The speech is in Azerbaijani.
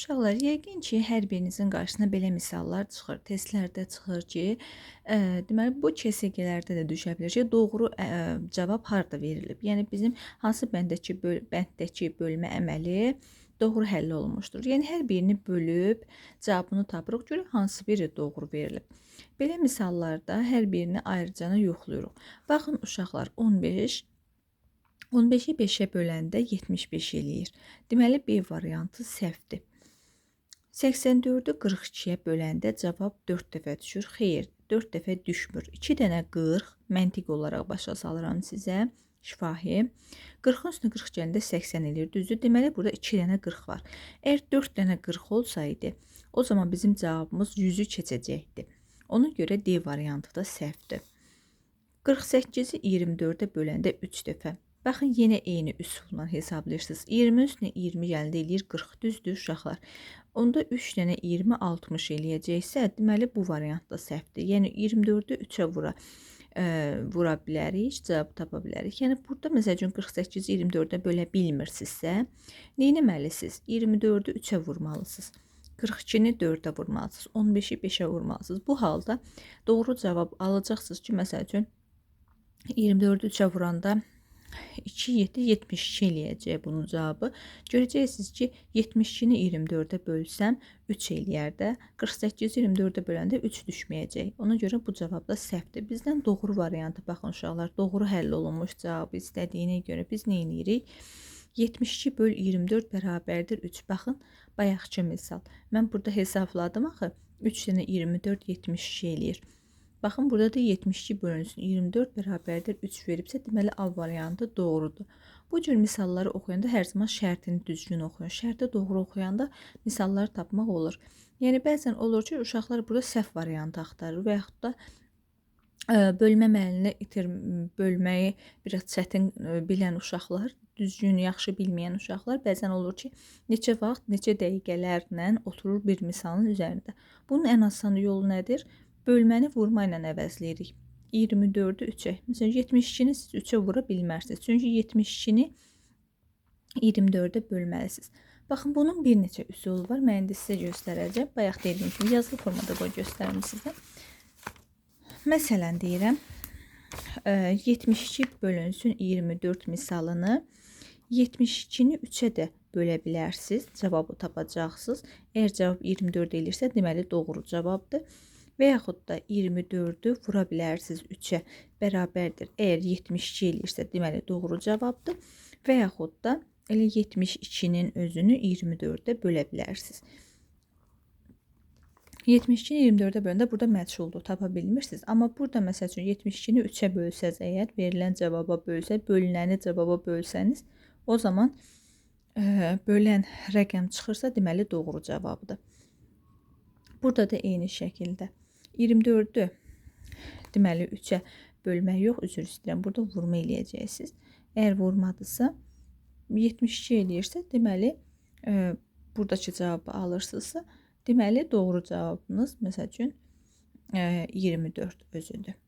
Uşaqlar, yəqin ki, hər birinizin qarşısına belə misallar çıxır. Testlərdə çıxır ki, deməli bu KSG-lərdə də düşə bilər ki, doğru cavab harda verilib? Yəni bizim hansı bənddəki bölmə əməli doğru həll olunmuşdur. Yəni hər birini bölüb cavabını tapırıq, görək hansı biri doğru verilib. Belə misallarda hər birini ayrıcana yoxlayırıq. Baxın uşaqlar, 15 15-i 5-ə böləndə 75 eləyir. Deməli B variantı səhvdir. 84-ü 42-yə böləndə cavab 4 dəfə düşür. Xeyr, 4 dəfə düşmür. 2 dənə 40 məntiq olaraq başa salıram sizə. Şifahi. 40-ın üstünə 40 gələndə 80 eləyir. Düzdür? Deməli burada 2 dənə 40 var. Əgər 4 dənə 40 olsaydı, o zaman bizim cavabımız 100-ü keçəcəkdi. Ona görə D variantı da səhvdir. 48-i 24-ə böləndə 3 dəfə. Baxın, yenə eyni üsulla hesablayırsınız. 20 üstünə 20 gələndə eləyir 40, düzdür uşaqlar. Onda 3 dənə 20 60 eləyəcəksə, deməli bu variant da səhvdir. Yəni 24-ü 3-ə vura bilərik, cavab tapa bilərik. Yəni burada məsəl üçün 48-i 24-ə bölə bilmirsinizsə, nə etməlisiniz? 24-ü 3-ə vurmalısınız. 42-ni 4-ə vurmalısınız, 15-i 5-ə vurmalısınız. Bu halda doğru cavab alacaqsınız ki, məsəl üçün 24-ü 3-ə vuranda 2, 7, 72 eləyəcək bunun cavabı. Görəcəksiniz ki, 72-ni 24-ə bölsəm 3 eləyər də, 48-i 24-ə böləndə 3 düşməyəcək. Ona görə bu cavab da səhvdir. Bizdən doğru variantı, baxın uşaqlar, doğru həll olunmuş cavabı istədiyinə görə biz nə eləyirik? 72 böl 24 bərabərdir 3. Baxın, bayaqki misal. Mən burada hesabladım axı, 3 dənə 24 72 eləyir. Baxın, burada da 72 bölünsün 24 bərabərdir 3 veribsə, deməli A variantı doğrudur. Bu cür misalları oxuyanda hər zaman şərtini düzgün oxuyun. Şərti doğru oxuyanda misalları tapmaq olur. Yəni bəzən olur ki, uşaqlar burada səhv variantı axtarır və yaxud da bölmə əməlini bölməyi biraz çətin bilən uşaqlar, düzgün, yaxşı bilməyən uşaqlar bəzən olur ki, neçə vaxt, neçə dəqiqələrlə oturur bir misalın üzərində. Bunun ən asan yolu nədir? Bölməni vurma ilə əvəzləyirik. 24-ü 3-ə. Məsələn, 72-ni siz 3-ə vura bilmərsiniz. Çünki 72-ni 24-ə bölməlisiniz. Baxın, bunun bir neçə üsulu var. Mən indi sizə göstərəcəm. Bayaq dediyim kimi yazılı formada qoy göstərim sizə. Məsələn, deyirəm, 72 bölünsün 24 misalını 72-ni 3-ə də bölə bilərsiniz. Cavabı tapacaqsınız. Əgər cavab 24 eləyirsə, deməli doğru cavabdır. Və yaxud da 24-ü vura bilərsiniz 3-ə bərabərdir. Əgər 72 eləyirsə, deməli doğru cavabdır. Və yaxud da elə 72-nin özünü 24-ə bölə bilərsiniz. 72-ni 24-ə böləndə burada məchuldur, tapa bilmirsiniz. Amma burada məsəl üçün 72-ni 3-ə bölsəz əgər, verilən cavaba bölsə, bölünəni cavaba bölsəniz, o zaman bölən rəqəm çıxırsa, deməli doğru cavabdır. Burada da eyni şəkildə. 24-ü deməli 3-ə bölmək yox, üzr istəyirəm. Burada vurma eləyəcəksiniz. Əgər vurmadısa, 72 eləyirsə, deməli buradakı cavabı alırsınızsa, deməli doğru cavabınız məsəl üçün 24 özüdür.